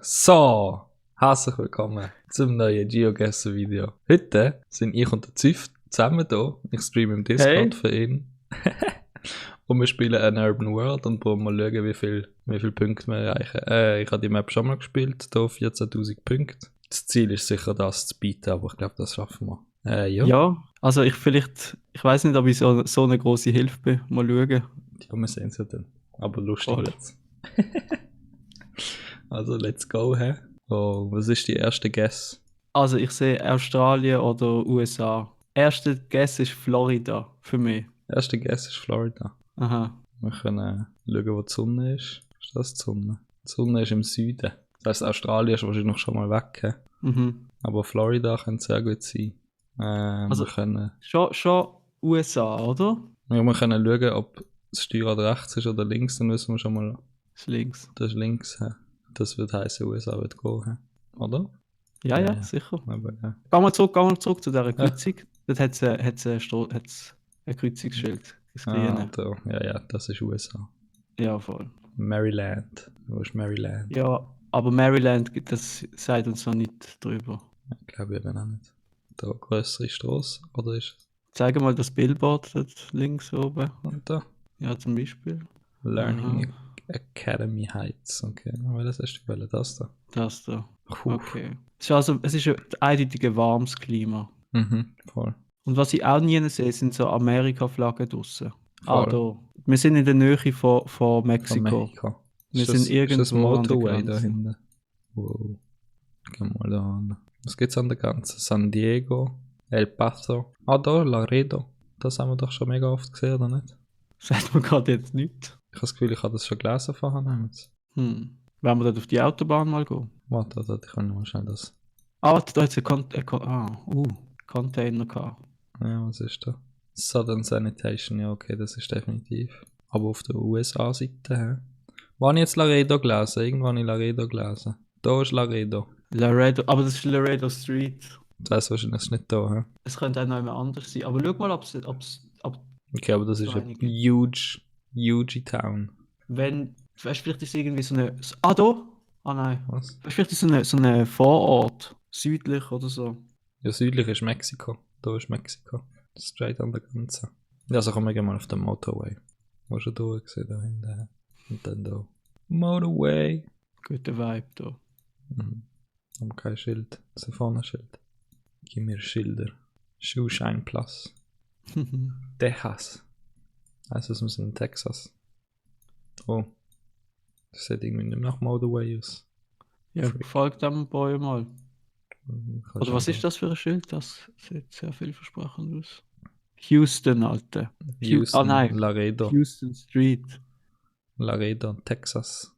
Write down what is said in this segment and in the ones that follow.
So, herzlich willkommen zum neuen GeoGuessr-Video. Heute sind ich und der Ziff zusammen hier. Ich streame im Discord für ihn. Und wir spielen eine Urban World und wollen mal schauen, wie viel Punkte wir erreichen. Ich habe die Map schon mal gespielt, hier 14.000 Punkte. Das Ziel ist sicher, das zu bieten, aber ich glaube, das schaffen wir. Ja, also ich weiß nicht, ob ich so eine große Hilfe bin. Mal schauen. Ja, wir sehen es ja dann. Aber lustig Voll. jetzt. Also, let's go, hä? Oh, was ist die erste Guess? Also ich sehe Australien oder USA. Erster Guess ist Florida für mich. Erste Guess ist Florida. Aha. Wir können schauen, wo die Sonne ist. Ist das die Sonne? Die Sonne ist im Süden. Das heisst, Australien ist wahrscheinlich noch schon mal weg. He? Mhm. Aber Florida könnte sehr gut sein. Also wir können schon USA, oder? schauen, ob das Steuerrad rechts ist oder links. Dann wissen wir schon mal, Das ist links. das ist links. He? Das würde heißen, USA wird gehen. He? Oder? Ja, sicher. Aber, ja. Gehen wir zurück zu dieser Kreuzung. Dort hat es ein Kreuzungsschild. Das Grüne. Ja, das ist USA. Ja, voll. Maryland. Wo ist Maryland? Ja, aber Maryland, das sagt uns noch nicht drüber. Ich glaube eben auch nicht. Da größere Straße, oder ist es? Zeig mal das Billboard dort links oben. Und da? Ja, zum Beispiel. Learning Academy Heights. Okay, welches hast du gewählt? Das da? Das da. Puh. Okay. Es ist ein eindeutig warmes Klima. Voll. Und was ich auch nie sehe, sind so Amerika-Flaggen draussen. Voll. Da. Wir sind in der Nähe von Von Mexiko. Mexiko. Wir Ist sind das irgendwo an der Motorway da Grenze. hinten? Wow. Gehen wir mal da an. Was gibt's an der Grenze? San Diego, El Paso. Ah, da, Laredo. Das haben wir doch schon mega oft gesehen, oder nicht? Sagt man gerade jetzt nicht. Ich habe das Gefühl, ich habe das schon gelesen vorher. Wollen wir dort auf die Autobahn mal gehen? Warte, ich kann mal schnell das. Ah, da hat es Container gehabt. Ja, was ist da? Southern Sanitation, ja, okay, das ist definitiv. Aber auf der USA-Seite, hä? Wann habe ich jetzt Laredo gelesen? Irgendwann habe ich Laredo gelesen. Da ist Laredo. Laredo, aber das ist Laredo Street. Das heisst wahrscheinlich ist nicht da, hä? Es könnte auch noch jemand anders sein. Aber schau mal, ob Okay, aber das ist eine einige. huge Town. Weißt du, vielleicht ist es irgendwie so eine. Ah, da? Ah, nein. Was? Weißt du, vielleicht ist es so eine Vorort. Südlich oder so. Ja, südlich ist Mexiko. Da ist Mexiko. Straight an der Grenze. Ja, also kommen wir mal auf den Motorway. Wo schon durchgesehen, da hinten. Und dann da. Motorway. Guter Vibe da. Aber kein Schild. Das ist vorne ein Schild. Gib mir Schilder. Shoeshine Plus. Texas. Heißt das, wir sind in Texas. Oh. Das sieht irgendwie nicht nach Motorway aus. Ja, folgt dem Boy mal. Oder was ist das? das für ein Schild? Das sieht sehr vielversprechend aus. Houston, Alter. Houston, nein. Laredo. Houston Street. Laredo, Texas.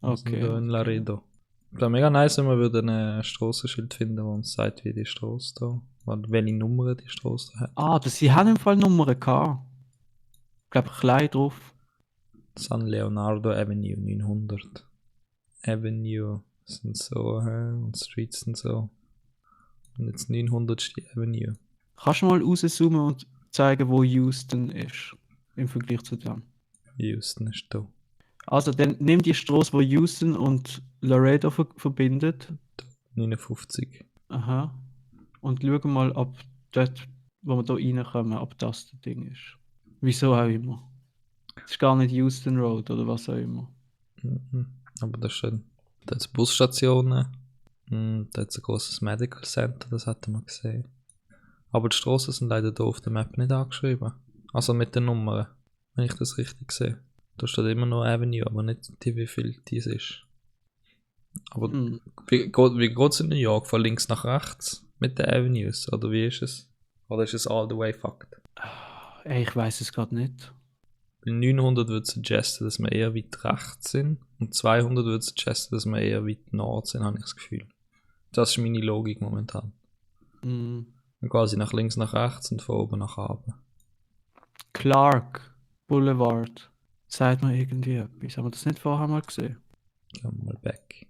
Okay. Wir in Laredo. Ich glaube, mega nice, wenn wir ein Strassenschild finden, das uns sagt, wie die Straße da, welche Nummer die Straße da hat. Sie haben im Fall Nummern gehabt. Ich glaube, klein drauf. San Leonardo Avenue 900. Avenue sind so, und Streets sind so. Und jetzt 900. Avenue. Kannst du mal rauszoomen und zeigen, wo Houston ist? Im Vergleich zu dem. Houston ist da. Also, dann nimm die Straße, wo Houston und Laredo verbindet. 59. Aha. Und schau mal, ob dort, wo wir hier reinkommen, ob das das Ding ist. Wieso auch immer. Es ist gar nicht Houston Road oder was auch immer. Aber das ist schön. Da hat es Busstationen. Da hat es ein großes Medical Center, das hatten wir gesehen. Aber die Straßen sind leider hier auf der Map nicht angeschrieben. Also mit den Nummern, wenn ich das richtig sehe. Da steht immer noch Avenue, aber nicht wie viel dies ist. Aber wie geht es in New York? Von links nach rechts mit den Avenues? Oder wie ist es? Oder ist es all the way fucked? Ich weiß es gerade nicht. Bei 900 würde suggesten, dass wir eher weit rechts sind. Und 200 würde suggesten, dass wir eher weit nord sind, habe ich das Gefühl. Das ist meine Logik momentan. Quasi nach links nach rechts und von oben nach unten. Clark Boulevard. Sagt mir irgendwie etwas. Haben wir das nicht vorher mal gesehen? Gehen wir mal back.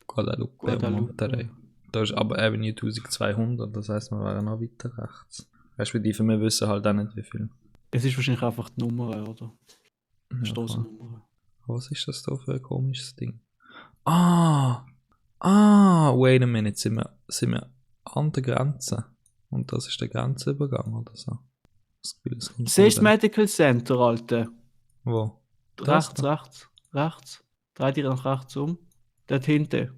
Guadalupe. Monterey. Da ist aber Avenue 1200, das heisst, wir wären noch weiter rechts. Respektive, wir wissen halt auch nicht, wie viel. Es ist wahrscheinlich einfach die Nummer, oder? Ja, Strassennummer. was ist das da für ein komisches Ding? Wait a minute, sind wir an der Grenze? Und das ist der Grenzübergang oder so? Das Gefühl, es kommt Siehst du das von Medical Center, Alter? Wo? Das Rechts, da? rechts. Dreh dich nach rechts um. Dort hinten.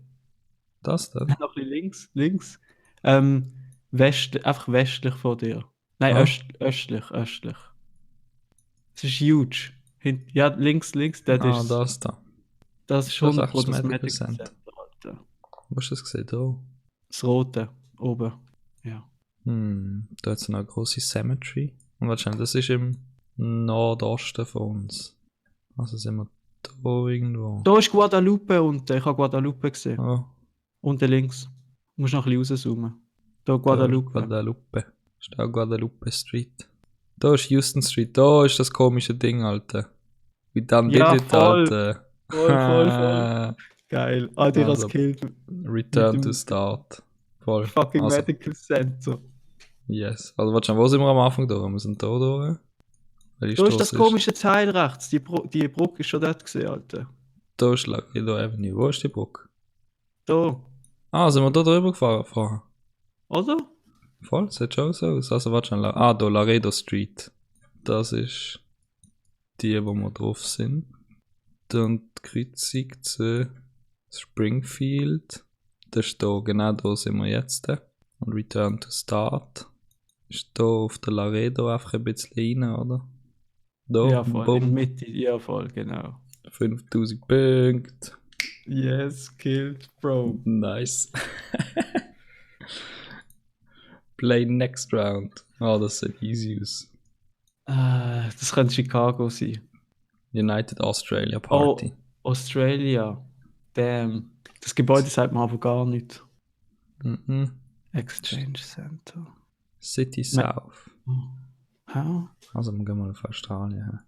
Das da? Noch ein bisschen links. Einfach westlich von dir. Nein, Ah. östlich. Es ist huge. Ja, links, dort ist es. Das da. Das ist Ist das 100 echt das das Medical Medical Center? Center, Alter. Wo hast du das gesehen? Da? Das rote, oben. Ja. Da hat es noch eine grosse Cemetery. Und wahrscheinlich, das ist im Nordosten von uns. Also sind wir da irgendwo. Da ist Guadalupe unten. Ich habe Guadalupe gesehen. Oh, Unten links. Du musst noch ein bisschen rauszoomen. Da da Guadalupe. Guadalupe. Ist da Guadalupe Street. Da ist Houston Street. Da ist das komische Ding, Alter. We done Ja, did it, voll. Alter. Voll. Geil. Ah, dir Also, das killt. Return mit to dem Start. Voll. Fucking Also, Medical Center. yes. Also, warte schon, wo sind wir am Anfang da? Wir sind da durch. Welche Da ist das Strasse komische Teil rechts. Die Brücke ist schon dort gesehen, Alter. Da ist Laredo Avenue. Wo ist die Brücke? Da. Sind wir da drüber gefahren vorher? Oder? Voll, sieht schon so aus. Also, warte schon. Da Laredo Street. Das ist die, wo wir drauf sind. Dann die Kreuzung zu Springfield. Das ist da, genau da sind wir jetzt. Und Return to Start. Ist da auf der Laredo einfach ein bisschen rein, oder? Da, Ja, voll. In der bumm, Mitte. Ja, voll, genau. 5000 Punkte. Yes, killed, Bro. Nice. Play next round. Das sieht easy aus. Das könnte Chicago sein. United Australia Party. Oh, Australia. Damn. Das Gebäude sagt man aber gar nicht. Mhm. Exchange Center. City South. Hä? Also wir gehen mal auf Australien. Ja.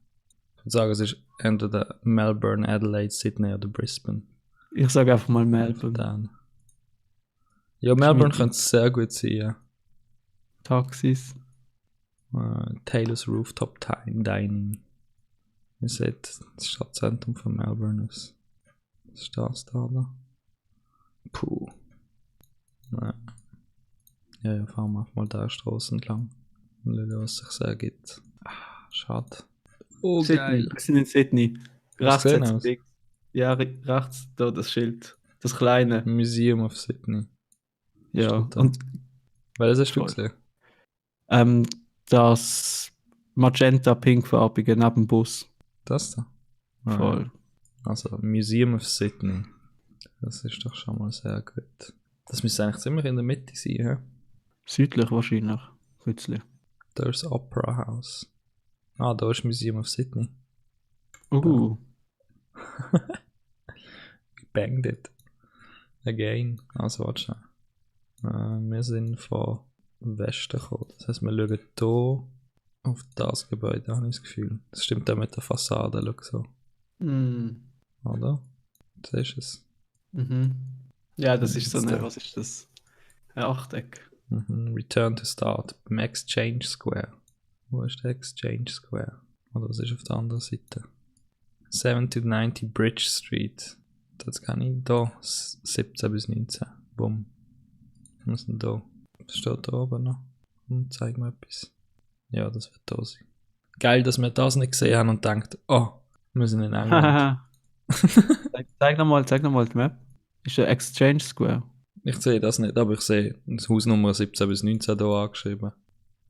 Ich würde sagen, es ist entweder Melbourne, Adelaide, Sydney oder Brisbane. Ich sage einfach mal Melbourne. Dann. Ja, Melbourne Schmidt. könnte es sehr gut sein. Ja. Taxis. Taylor's Rooftop Dining. Ihr seht das Stadtzentrum von Melbourne aus. Was ist das da? Oder? Puh. Nein. Ja, fahren wir mal da Straße entlang. Und schauen, was sich so ergibt. Schade. Oh, Sydney. geil. Wir sind in Sydney. Hast Rechts du gesehen hat's aus? Ding. Ja, rechts da das Schild. Das kleine. Museum of Sydney. Ja. Steht da. Und Welches hast du Voll. gesehen? das magenta-pink-farbige neben dem Bus. Das da? Voll. Also, Museum of Sydney. Das ist doch schon mal sehr gut. Das müsste eigentlich ziemlich in der Mitte sein, hä? Südlich wahrscheinlich. Kürzlich. Da ist das Opera House. Da ist Museum of Sydney. We Banged it. Again. Also, warte schon. Wir sind von Westen gekommen. Das heisst, wir schauen hier auf das Gebäude, habe ich das Gefühl. Das stimmt auch mit der Fassade, schau so. Oder? Siehst du es? Mhm. Ja, das ist so Jetzt eine, da. was ist das? Ein Achteck. Return to Start. Beim Exchange Square. Wo ist der Exchange Square? Oder was ist auf der anderen Seite? 1790 Bridge Street. Das kann ich da. 17 bis 19. Bumm. Was ist denn da? Was steht da oben noch? Zeig mir etwas. Ja, das wird da sein. Geil, dass wir das nicht gesehen haben und denkt, wir sind in England. Zeig nochmal die Map. Ist der Exchange Square. Ich sehe das nicht, aber ich sehe das Hausnummer 17 bis 19 hier angeschrieben.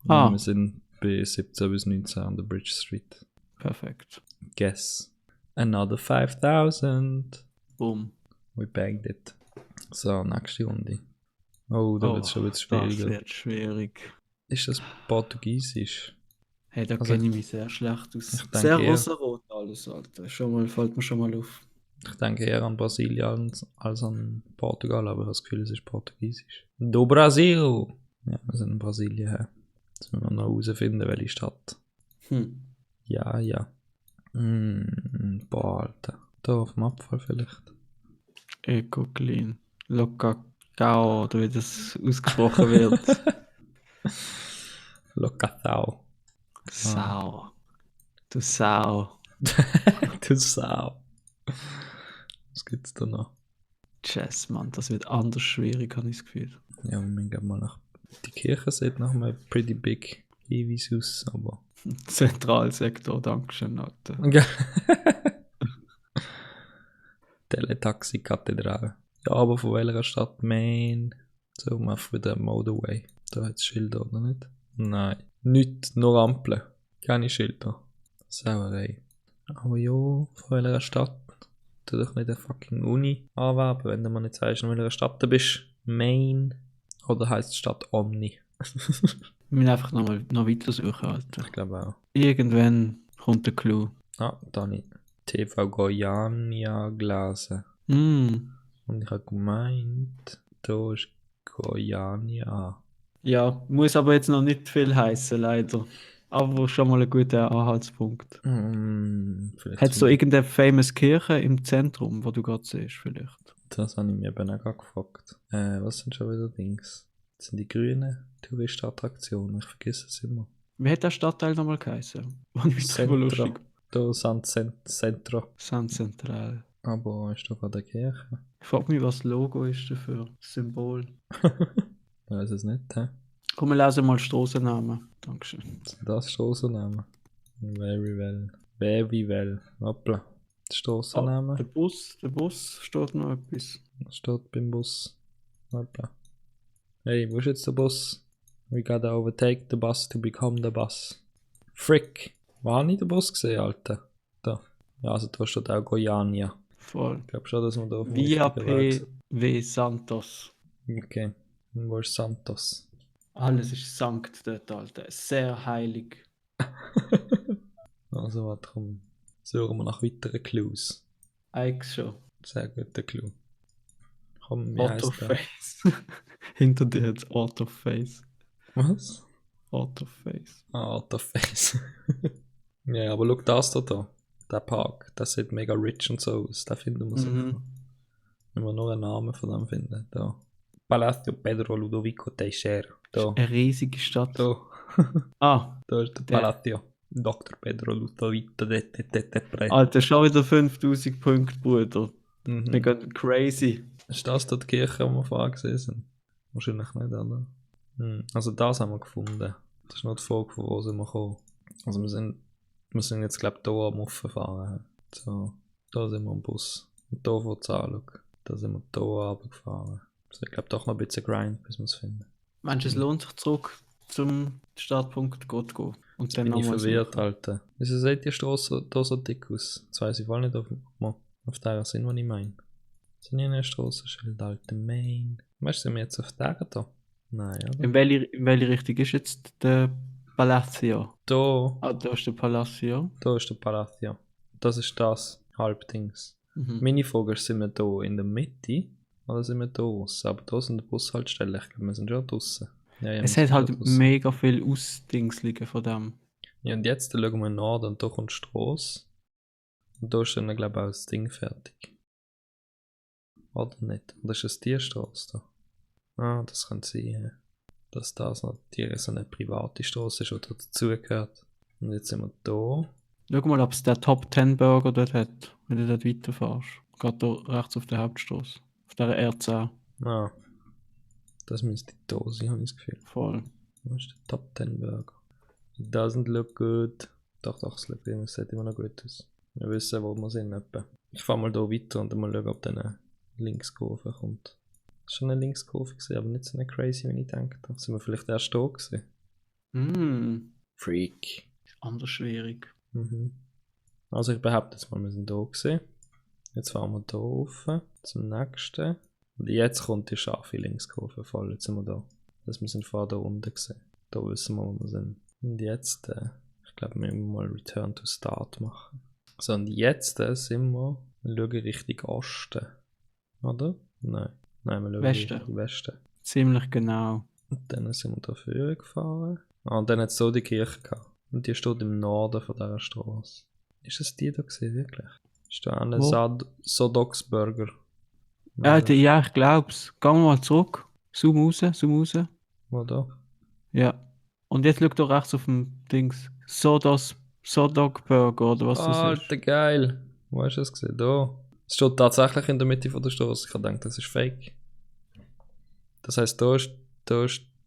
Ah. Wir sind bei 17 bis 19 an der Bridge Street. Perfekt. Guess. Another 5000. Boom. We banged it. So, nächste Runde. Da wird es schon wieder Das schwieriger. wird schwierig. Ist das Portugiesisch? Hey, da Also, kenne ich mich sehr schlecht aus. ich denke Sehr eher- rosarot alles, Alter. Fällt mir schon mal auf. Ich denke eher an Brasilien als an Portugal, aber ich habe das Gefühl, es ist Portugiesisch. Do Brasil! Ja, wir sind in Brasilien. He. Jetzt müssen wir noch herausfinden, welche Stadt. Ja. Boah, Alter. Da auf dem Abfall vielleicht. Eco Clean. Locacao, oder wie das ausgesprochen wird. Locatao. Sau. Du Sau. Du Sau. Was gibt's da noch? Jazz, Mann, das wird anders schwierig, habe ich das Gefühl. Ja, wir gehen mal nach. Die Kirche sieht nach einem pretty big Hinweis aus, aber. Zentralsektor, Dankeschön, Alter. Teletaxi-Kathedrale. Ja, aber von welcher Stadt? Maine. So, einfach wieder Motorway. Da hat es Schilder, oder nicht? Nein. Nicht, nur Ampeln. Keine Schilder. Sauerei. Aber ja, von welcher Stadt? Tu doch nicht eine fucking Uni anwerben, wenn du mir nicht sagst, in welcher Stadt du bist. Maine. Oder heisst die Stadt Omni? Wir müssen einfach noch weiter suchen, Alter. Ich glaube auch. Irgendwann kommt der Clou. Ah, da habe ich TV Goiania gelesen. Und ich habe gemeint, da ist Goiania. Ja, muss aber jetzt noch nicht viel heißen, leider. Aber schon mal ein guter Anhaltspunkt. Vielleicht Hättest du irgendeine famous Kirche im Zentrum, wo du gerade siehst, vielleicht? Das habe ich mir eben auch gerade gefragt. Was sind schon wieder Dings? Das sind die grünen Touristenattraktionen, ich vergesse es immer. Wie hat der Stadtteil nochmal geheißen? Wo ich mich drüber lustig. Da San Centro. San Central. Aber ist doch an der Kirche. Ich frage mich, was das Logo ist dafür. Das Symbol. Ich weiß es nicht, hä? Komm, wir lesen mal Strassennamen. Dankeschön. Sind das Strassennamen? Very well. Very well. Hoppla. Strassennamen? Der Bus steht noch etwas. Was steht beim Bus? Hoppla. Hey, wo ist jetzt der Bus? We gotta overtake the bus to become the bus. Frick! War nicht der Bus gesehen, Alter? Da. Ja, also da steht auch Goiania. Voll. Ich glaube schon, dass wir da auf dem Via richtigen Weg sind. PW Santos. Okay. Und wo ist Santos? Alles ist Sankt dort, Alter. Sehr heilig. Also, warte, komm. Suchen wir nach weiteren Clues. Eigentlich schon. Sehr guter Clue. Komm, wie heisst der? Autoface. Hinter dir jetzt Autoface. Was? Autoface. Ah, Autoface. Ja, aber schau das da. Der Park, das sieht mega rich und so aus. Da finden wir sicher. Wenn wir nur einen Namen von dem finden. Da. Palacio Pedro Ludovico Teixeira. Da. Eine riesige Stadt. Da. Da ist der Palacio. Dr. Pedro Ludovico Teixeira. Alter, schon wieder 5000 Punkte, Bruder. Wir Mhm. gehen crazy. Ist das da die Kirche, die wir vorher gesehen sind? Wahrscheinlich nicht, oder? Also das haben wir gefunden. Das ist noch die Frage, von wo sind wir gekommen. Also wir sind jetzt, glaube ich, hier am Offenfahren. So, da sind wir am Bus. Und da vor die Anschau. Da sind wir hier runtergefahren. Also ich glaube doch noch ein bisschen Grind, bis wir es finden. Meinst du, es lohnt sich zurück zum Startpunkt Gott gehen? Und dann Bin ich nochmal verwirrt, suchen? Alter. Wieso sieht die Straße da so dick aus? Jetzt weiss ich voll nicht, auf der sind, was ich meine. Sind hier eine Strassenschild, Alter, Main. Weißt du, sind wir jetzt auf der da? Nein, oder? In welche Richtung ist jetzt der Palacio? Da, Ah, da ist der Palacio. da ist der Palacio. Das ist das Halbdings. Meine Frage ist, sind wir da in der Mitte oder sind wir da aussen? Aber da sind die Bushaltestellen. Ich glaube, wir sind schon draussen. Ja, Es wir hat sind halt schon draussen. mega viel Ausdingslingen von dem. Ja, und jetzt schauen wir in den Norden und da kommt die Strasse. Und da ist dann, glaube ich, auch das Ding fertig. Oder nicht? Oder ist es die Straße da? Ah, das kann sein, ja. Dass das natürlich so eine private Straße ist, die dazugehört. Und jetzt sind wir da. Schau mal, ob es der Top 10 Burger dort hat, wenn du dort weiterfährst. Gerade da rechts auf der Hauptstraße. Auf der R10. Ah. Das müsste die da sein, habe ich das Gefühl. Voll. Wo ist der Top 10 Burger? It doesn't look good. Doch, es sieht immer noch gut aus. Wir wissen, wo wir sind. Etwa. Ich fahre mal hier weiter und dann mal schauen, ob dann eine Linkskurve kommt. Das ist schon eine Linkskurve gewesen, aber nicht so eine crazy, wie ich denke. Da sind wir vielleicht erst da gewesen. Freak. Anders schwierig. Also ich behaupte jetzt mal, wir sind da gewesen. Jetzt fahren wir hier rauf zum nächsten. Und jetzt kommt die scharfe Linkskurve voll. Jetzt sind wir da. Wir sind vorher da unten gesehen. Da wissen wir, wo wir sind. Und jetzt, ich glaube, wir müssen mal Return to Start machen. So, und jetzt sind wir schauen Richtung Osten. Oder? Nein, wir schauen Richtung Westen. Ziemlich genau. Und dann sind wir da vorne gefahren. Ah, und dann hat es so die Kirche gehabt. Und die steht im Norden von dieser Straße. Ist es die da gewesen, wirklich? Ist da eine Sodox-Burger? Alter, ja, ich glaub's. Gehen wir mal zurück. Zoom raus. Wo da? Ja. Und jetzt schau doch rechts auf dem Dings. Sodog Burger oder was das ist. Alter, geil! Wo hast du es gesehen? Da? Es steht tatsächlich in der Mitte von der Straße. Ich habe gedacht, das ist fake. Das heisst, da ist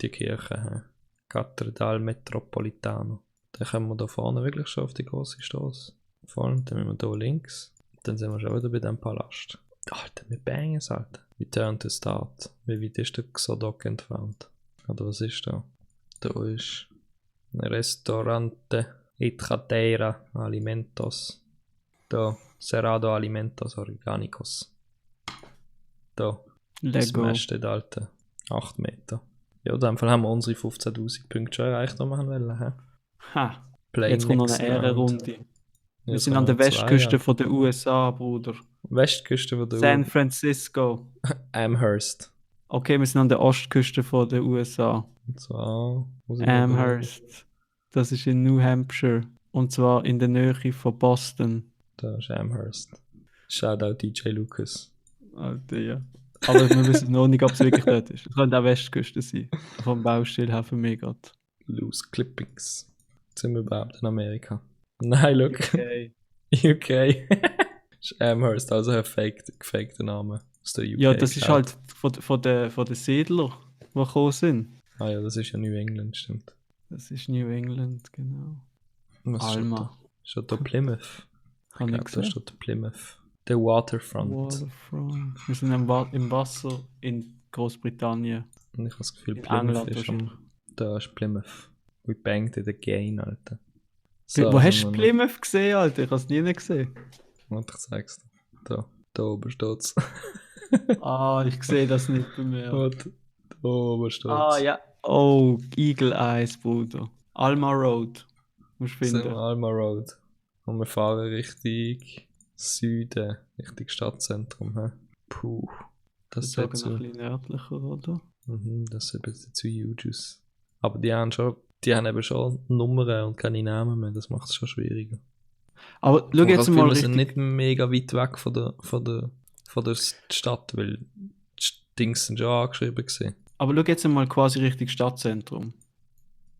die Kirche. He? Catedral Metropolitano. Dann kommen wir da vorne wirklich schon auf die große Straße. Vor allem, dann müssen wir hier links. Dann sind wir schon wieder bei dem Palast. Alter, wir bangen es, Alter. Return to Start. Wie weit ist der Xodok entfernt? Oder was ist da? Da ist ein Restaurante Itchatera Alimentos. Da, Cerrado Alimentos Orgánicos. Da, das Lego. meiste, Alter. 8 Meter. Ja, in dem Fall haben wir unsere 15.000 Punkte schon erreicht, die wir haben wollen. He? Ha. Play Jetzt kommt noch next eine round. Ehrenrunde. Ja, Wir es sind kommen an der noch zwei, Westküste ja. von den USA, Bruder. Westküste von der San Francisco. Amherst. Okay, wir sind an der Ostküste von den USA. Und zwar... wo sind wir da? Amherst. Das ist in New Hampshire. Und zwar in der Nähe von Boston. Da ist Amherst. Shoutout DJ Lucas. Alter, ja. Aber wir wissen noch nicht, ob es wirklich dort ist. Es könnte auch Westküste sein. Vom Baustil her für mich gerade. Loose Clippings. Jetzt sind wir überhaupt in Amerika. Nein, look. Okay. UK. ist Amherst, also ein gefakter Name aus der UK. Ja, das ist geklaut. halt von den Siedlern, die gekommen sind. Ah ja, das ist ja New England, stimmt. Das ist New England, genau. Was steht Alma. da? Steht da Plymouth? Habe ich Ja, da gesehen. steht Plymouth. Der Waterfront. Waterfront. Wir sind im Wasser in Großbritannien. Und ich habe das Gefühl, In Plymouth England ist wahrscheinlich. Da ist Plymouth. We banged it again, Alter. Wo hast sind du wir Plymouth gesehen, Alter? Ich habe es nie gesehen. noch. Warte, ich zeig's dir. Da oben steht's. Ah, ich sehe das nicht bei mir. Warte, da oben steht's. Ah, ja. Oh, Eagle Eyes, Bruder. Alma Road. Musst du Sind wir finden. Alma Road. Und wir fahren Richtung Süden, Richtung Stadtzentrum. He? Puh. Das Das sieht ist so. ein bisschen nördlicher, oder? Das sieht ein bisschen zu huge aus. Aber die haben eben schon Nummern und keine Namen mehr. Das macht es schon schwieriger. Aber schau jetzt mal Wir sind richtig. nicht mega weit weg von der Stadt, weil die Dings sind schon angeschrieben gewesen. Aber schau jetzt mal quasi Richtung Stadtzentrum.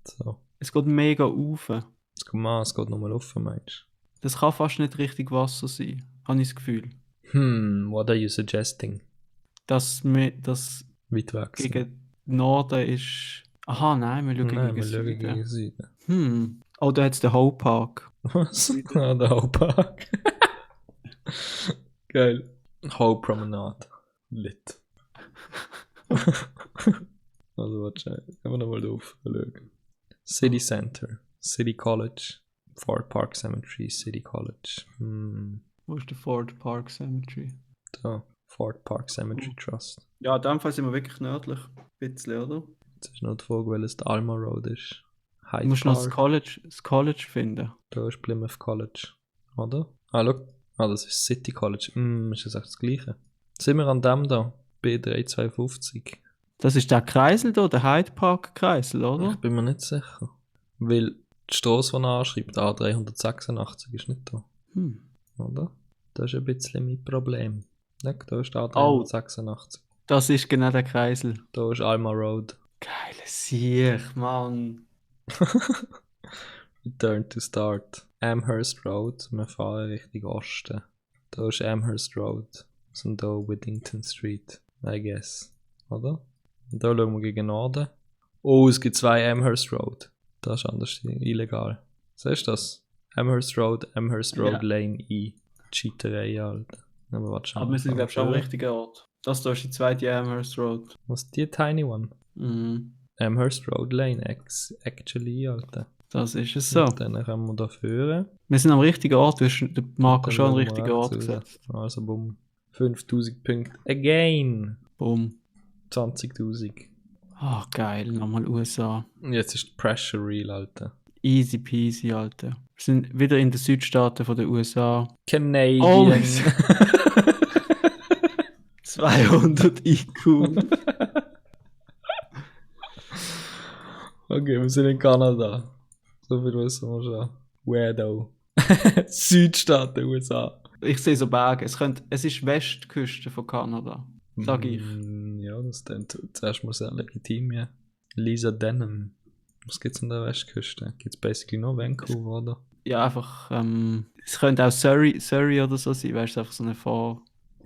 So. Es geht mega rauf. Jetzt komm mal, es geht nochmal offen, meinst Das kann fast nicht richtig Wasser sein, habe ich das Gefühl. du? What are you suggesting? Dass Weit weg sind. gegen Norden ist. Aha, nein, wir schauen Nein, gegen wir schauen Süden. gegen Süden. Oh, da hat es den Hope Park. Was? Ah, der Hauptpark. Geil. Hope Promenade. Lit. Also, warte schnell. Können wir nochmal drauf schauen. City Center. City College. Fort Park Cemetery. City College. Wo ist der Ford Park Cemetery? Da. Fort Park Cemetery Trust. Ja, in dem Fall sind wir wirklich nördlich. Ein bisschen, oder? Jetzt ist noch die Frage, welches der Alma Road ist. Du Hyde musst noch das Park. College finden. Da ist Plymouth College. Oder? Ah, schau. Ah, das ist City College. Ist das echt das Gleiche? Sind wir an dem da? B352. Das ist der Kreisel da, der Hyde Park Kreisel, oder? Ich bin mir nicht sicher. Weil die Strasse, die er anschreibt, A386, ist nicht da. Oder? Das ist ein bisschen mein Problem. Ja, da ist A386. Das ist genau der Kreisel. Da ist Alma Road. Geile Siech, Mann. Return to Start. Amherst Road. Wir fahren Richtung Osten. Da ist Amherst Road. Und da Whittington Street. I guess. Oder? Und da schauen wir gegen Norden. Oh, es gibt 2 Amherst Road. Das ist anders illegal. Siehst du das? Amherst Road Ja. Lane E. Cheaterei, Alter. Aber warte schon. Aber wir sind, glaube ich, schon am richtigen Ort. Das da ist die zweite Amherst Road. Was ist die tiny one? Amherst Road Lane, actually, Alter. Das ist es so. Und dann können wir da führen. Wir sind am richtigen Ort, du hast den Marker Dann schon am schauen wir richtigen rechts Ort raus. gesetzt. Also, bumm. 5000 Punkte. Again! Boom. 20.000. Ah, geil, nochmal USA. Und jetzt ist die Pressure real, Alter. Easy peasy, Alter. Wir sind wieder in den Südstaaten von den USA. Canadian. Oh mein 200 IQ. Okay, wir sind in Kanada. So viel wissen wir schon. Weirdo. Südstaaten, USA. Ich sehe so Berge. Es ist Westküste von Kanada. Sag ich. Ja, das klingt zuerst mal sehr legitim, ja. Lisa Denham. Was gibt's an der Westküste? Gibt's basically nur Vancouver, oder? Ja, einfach, es könnte auch Surrey oder so sein, weißt du, einfach so eine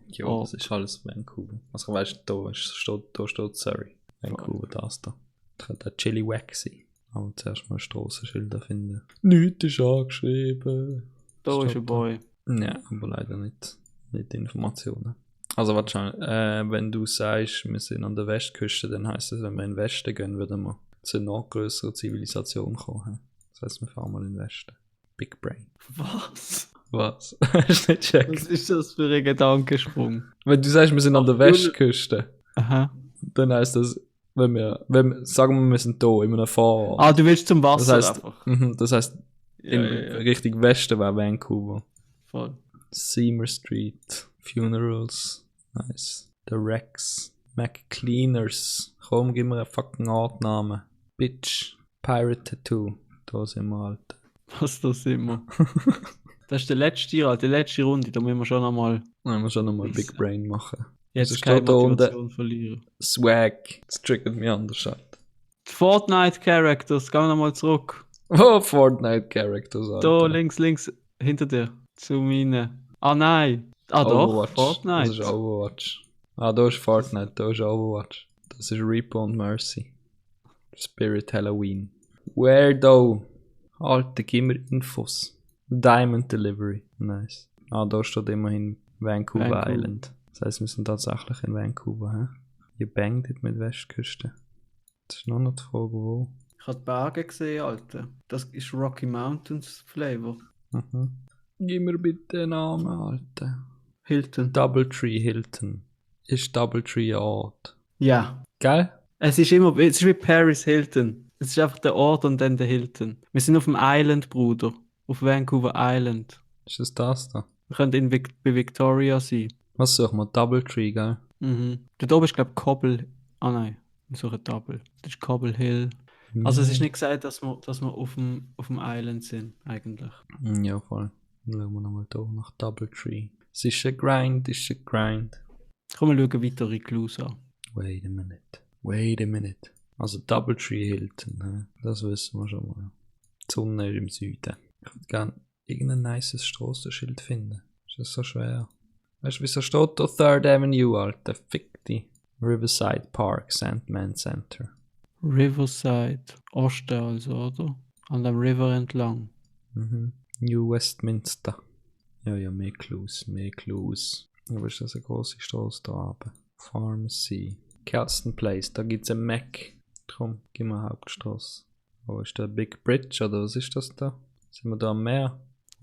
Ja, Oh. das ist alles Vancouver. Also weißt du, da steht Surrey. Vancouver, das da. Das könnte auch Chili Wack sein. Aber zuerst mal Strassenschilder finden. Nichts ist angeschrieben. Da ist Steht ein Boy. Ja, aber leider nicht Informationen. Also warte schon, wenn du sagst, wir sind an der Westküste, dann heisst das, wenn wir in den Westen gehen, würden wir zu einer noch größeren Zivilisation kommen. He? Das heisst, wir fahren mal in den Westen. Big Brain. Was? Was? Hast du nicht gecheckt? Was ist das für ein Gedankensprung? Wenn du sagst, wir sind an der Westküste, Aha. dann heisst das, sagen wir sind hier in einem Fahrrad. Ah, du willst zum das Wasser heisst, einfach. das heisst, in Richtung Westen wäre Vancouver. Voll. Seymour Street, Funerals, nice. The Rex, McCleaners, komm, gib mir einen fucking Artnamen. Bitch, Pirate Tattoo, da sind wir halt. Was das immer. Das ist der letzte, Alter, die letzte Runde, da müssen wir schon einmal Dann müssen wir schon nochmal Big Wissen. Brain machen. jetzt Also keine steht da unten- Motivation verlieren. Swag, das triggert mich anders halt. Die Fortnite-Characters, gehen wir nochmal zurück. Oh, Fortnite Characters, Alter. Da, links, hinter dir. Zu meinen. Ah, nein. Ah, doch, Overwatch. Fortnite. Das ist Overwatch. Ah, da ist Fortnite, da ist Overwatch. Das ist Reaper und Mercy. Spirit Halloween. Weirdo. Alter, gib mir Infos. Diamond Delivery. Nice. Ah, da steht immerhin Vancouver Vancouver. Island. Das heisst, wir sind tatsächlich in Vancouver, hä? Ihr bangt nicht mit Westküste. Das ist nur noch die Frage, wo. Ich habe die Berge gesehen, Alter. Das ist Rocky Mountains Flavor. Mhm. Gib mir bitte einen Namen, Alter. Hilton. Doubletree Hilton. Ist Doubletree ein Ort? Ja. Gell? Es ist wie Paris Hilton. Es ist einfach der Ort und dann der Hilton. Wir sind auf dem Island, Bruder. Auf Vancouver Island. Ist das da? Wir können bei Victoria sein. Was suchen wir? Doubletree, gell? Mhm. Dort oben ist, glaube ich, Cobble. Ah nein, wir suchen Double. Das ist Cobble Hill. Also es ist nicht gesagt, dass wir auf dem Island sind, eigentlich. Ja, voll. Dann schauen wir nochmal da nach Doubletree. Es ist ein Grind, Komm, wir schauen weiter in Clues an. Wait a minute. Also Doubletree Hilton, hä? Das wissen wir schon mal. Die Sonne ist im Süden. Ich würde gerne irgendein nices Strassenschild finden. Ist das so schwer? Weißt du, wieso steht da 3rd Avenue, Alter? Fick die. Riverside Park, Sandman Center. Riverside, Osten also, oder? An dem River entlang. Mhm. New Westminster. Ja, mehr Clues. Aber ist das eine grosse Straße da oben? Pharmacy. Kelston Place, da gibt's ein Mac. Komm, gib mir Hauptstraße. Wo ist der Big Bridge oder was ist das da? Sind wir da am Meer?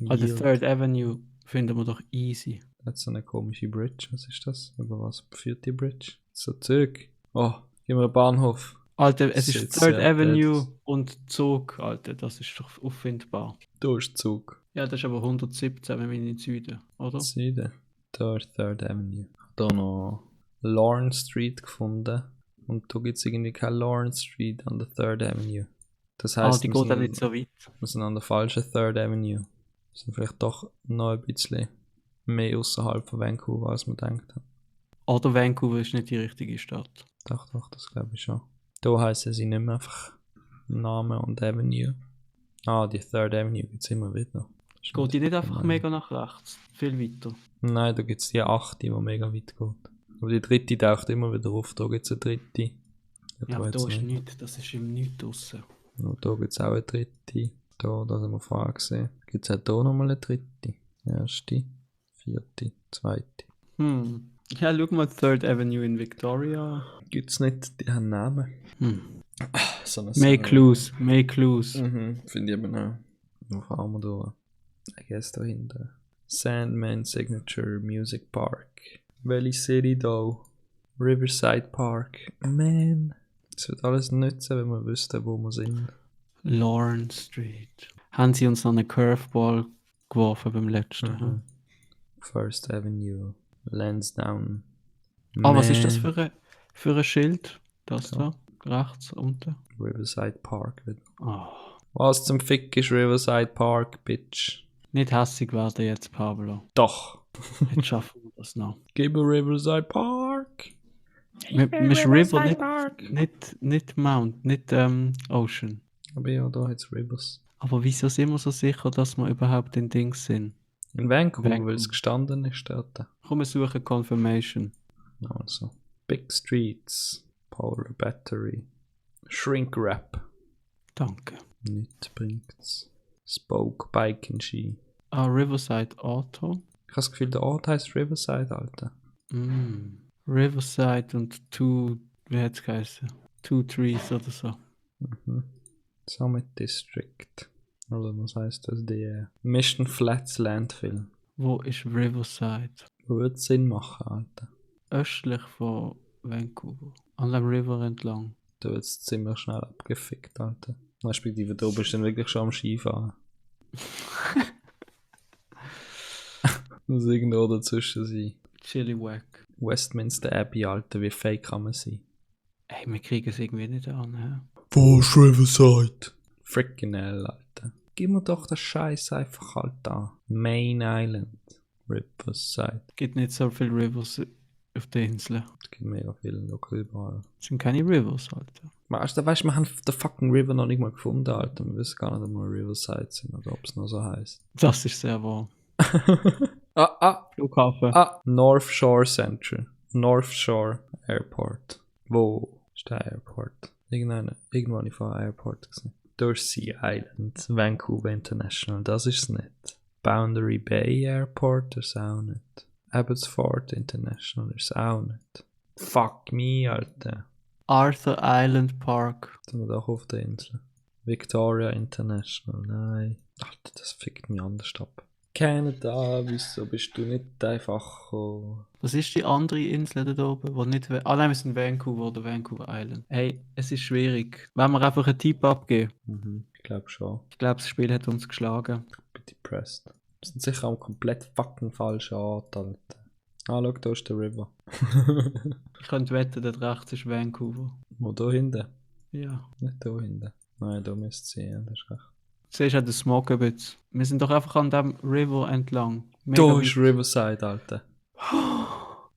Also Yield. 3rd Avenue finden wir doch easy. Das ist so eine komische Bridge. Was ist das? Über was führt die Bridge? So Zug. Oh, gib mir einen Bahnhof. Alter, es ist Sitz, 3rd ja, Avenue das- und Zug, Alter, das ist doch auffindbar. Da ist Zug. Ja, das ist aber 117, wenn wir in den Süden, oder? Süden. Da ist 3rd Avenue. Da noch Lawrence Street gefunden. Und da gibt es irgendwie keine Lawrence Street an der 3rd Avenue. Das Ah, heisst, die geht dann nicht so weit. wir sind an der falschen 3rd Avenue. Wir sind vielleicht doch noch ein bisschen mehr außerhalb von Vancouver, als man denkt. Oder Vancouver ist nicht die richtige Stadt. Doch, das glaube ich schon. Da heissen sie nicht mehr einfach Name und Avenue. Ah, die 3rd Avenue gibt es immer wieder. Ist Geht die nicht einfach gemein. mega nach rechts? Viel weiter. Nein, da gibt es die 8, die mega weit geht. Aber die 3. taucht immer wieder auf. Da gibt es eine 3. Ja, aber da ist nichts, das ist im Nichts draussen. Und da gibt es auch eine 3. Da, das haben wir vorher gesehen. Gibt es auch hier nochmal eine 3. 1., 4., 2. Ja, schau mal 3rd Avenue in Victoria. Gibt es nicht, die haben Namen. So eine Mehr Clues. Finde ich eben auch. Wo fahren wir da? I guess dahinter. Sandman Signature Music Park. Welche City da? Riverside Park. Man. Es wird alles nützen, wenn wir wüssten, wo wir sind. Lawrence Street. Haben sie uns noch einen Curveball geworfen beim letzten? Mhm. First Avenue. Lansdowne. Ah, was ist Man. das für ein Schild? Das Da. da? Rechts unten? Riverside Park wieder. Oh. Was zum Fick ist Riverside Park, Bitch? Nicht hässig werden jetzt, Pablo. Doch. Jetzt schaffen wir das noch. Gib mir Riverside Park. Misch River, nicht Mount, nicht Ocean. Aber ja, da hat es Rivers. Aber wieso sind wir so sicher, dass wir überhaupt in Dings sind? In Vancouver, Vancouver. weil es gestanden ist dort. Komm, wir suchen Confirmation. Also, Big Streets, Polar Battery, Shrink Wrap, Danke. nichts bringt's. Spoke Bike and Ski. Riverside Auto. Ich habe das Gefühl, der Ort heisst Riverside, Alter. Riverside und wie hat's geheißen? Two Trees oder so. Summit District. Oder was heisst das? Die Mission Flats Landfill. Wo ist Riverside? Würde Sinn machen, Alter. Östlich von Vancouver. An dem River entlang. Da wird es ziemlich schnell abgefickt, Alter. Respektive da bist du dann wirklich schon am Skifahren. Muss irgendwo dazwischen sein. Chilliwack. Westminster Abbey, Alter, wie fake kann man sein? Ey, wir kriegen es irgendwie nicht an, hä? Wo ist Riverside? Freaking hell, Alter. Gib mir doch den Scheiß einfach halt an. Main Island. Riverside. Es gibt nicht so viele Rivers auf der Insel. Es gibt mega viele lokal überall. Es sind keine Rivers, Alter. Weißt du, wir haben den fucking River noch nicht mal gefunden, Alter. Wir wissen gar nicht, ob wir Riverside sind oder ob es noch so heisst. Das ist sehr wahr. Flughafen. North Shore Center. North Shore Airport. Wo ist der Airport? Irgendwo habe ich von Airport gesehen. Dursey Island, Vancouver International, das ist es nicht. Boundary Bay Airport ist auch nicht. Abbotsford International ist auch nicht. Fuck me, Alter. Arthur Island Park. Sind wir doch auf der Insel. Victoria International, nein. Alter, das fickt mich anders ab. Canada, wieso bist du nicht einfach... Was ist die andere Insel da oben? Wo nicht nein, wir sind Vancouver oder Vancouver Island. Hey, es ist schwierig. Wollen wir einfach einen Tipp abgeben? Ich glaube schon. Ich glaube, das Spiel hat uns geschlagen. Ich bin depressed. Wir sind sicher am komplett fucking falschen Ort, Alter. Schau, da ist der River. Ich könnte wetten, dort rechts ist Vancouver. Wo, da hinten? Ja. Nicht da hinten. Nein, da müsste es sein, ja, das ist recht. Siehst du den Smoke ein bisschen? Wir sind doch einfach an dem River entlang. Mega Da weit. ist Riverside, Alter.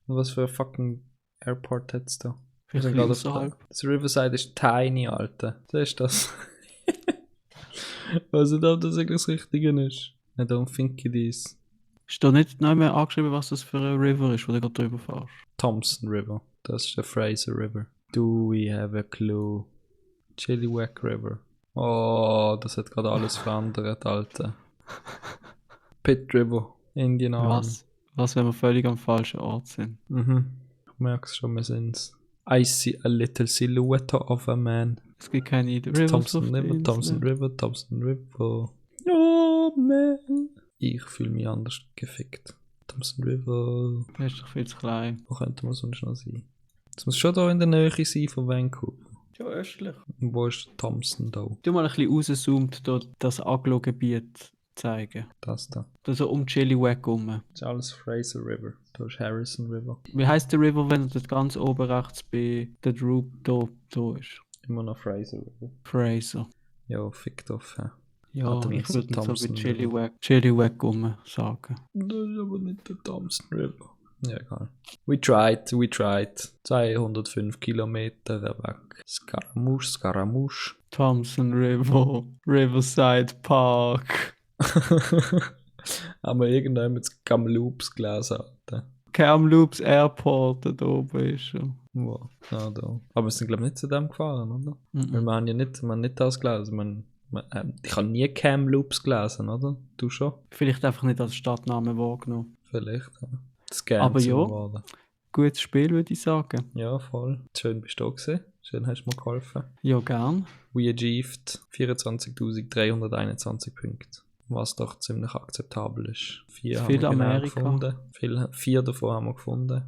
Was für ein fucking Airport hat's da? Vielleicht Wir sind gerade außerhalb. das Riverside ist tiny, Alter. Siehst du das? Weiß nicht, ob das wirklich das Richtige ist. I don't think it is. Ist da nicht noch mehr angeschrieben, was das für ein River ist, wo du gerade drüber fährst? Thompson River. Das ist der Fraser River. Do we have a clue? Chilliwack River. Oh, das hat gerade alles verändert, Alter. Pitt River. Indian Army. Was, wenn wir völlig am falschen Ort sind? Ich merke es schon, wir sind's. I see a little silhouette of a man. Es gibt keine Rivers Thompson auf der River, Insel. Thompson River. Oh man. Ich fühle mich anders gefickt. Thompson River. Der ist doch viel zu klein. Wo könnte man sonst noch sein? Es muss schon da in der Nähe sein von Vancouver. Ja, östlich. Und wo ist Thompson da? Du mal ein bisschen rauszoomt, dort das Aglo-Gebiet zeigen. Das da. Da so um Chilliwack rum. Das ist alles Fraser River. Da ist Harrison River. Wie heisst der River, wenn er dort ganz oben rechts bei der Droop da ist? Immer noch Fraser River. Fraser. Ja, fick drauf. Ja. Ja, Hat er ich nicht würde so Thompson bei Chilliwack rum sagen. Das ist aber nicht der Thompson River. Ja, egal. We tried. 205 Kilometer weg. Scaramouche. Thompson River, Riverside Park. Aber irgendwann mit Kamloops gelesen, Alter. Kamloops Airport, da oben ist schon. Wow, ja, da. Aber wir sind, glaube ich, nicht zu dem gefahren, oder? Weil wir haben ja nicht das gelesen. Ich habe nie Kamloops gelesen, oder? Du schon? Vielleicht einfach nicht als Stadtname wahrgenommen. Vielleicht, ja. Scam Aber zum ja. Wahlen. Gutes Spiel, würde ich sagen. Ja, voll. Schön bist du da gewesen. Schön hast du mir geholfen. Ja, gern. We achieved 24.321 Punkte. Was doch ziemlich akzeptabel ist. Viel haben wir genau Amerika. gefunden. 4 davon haben wir gefunden.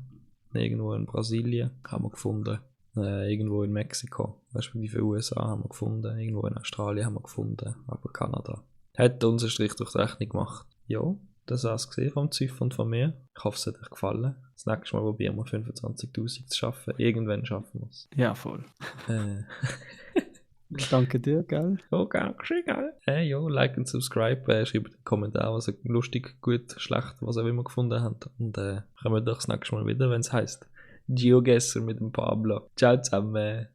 Irgendwo in Brasilien haben wir gefunden. Irgendwo in Mexiko. Respektive USA haben wir gefunden. Irgendwo in Australien haben wir gefunden. Aber Kanada. Hat uns einen Strich durch die Rechnung gemacht. Ja, das war es gesehen vom Ziff und von mir. Ich hoffe, es hat euch gefallen. Das nächste Mal probieren wir 25.000 zu schaffen. Irgendwann schaffen wir es. Ja, voll. Danke dir, gell? Oh, danke schön, gell? Hey, jo, like und subscribe. Schreibt in den Kommentaren, was ihr lustig, gut, schlecht, was ihr immer gefunden habt. Und kommen wir doch das nächste Mal wieder, wenn es heisst GeoGuessr mit dem Pablo. Ciao zusammen.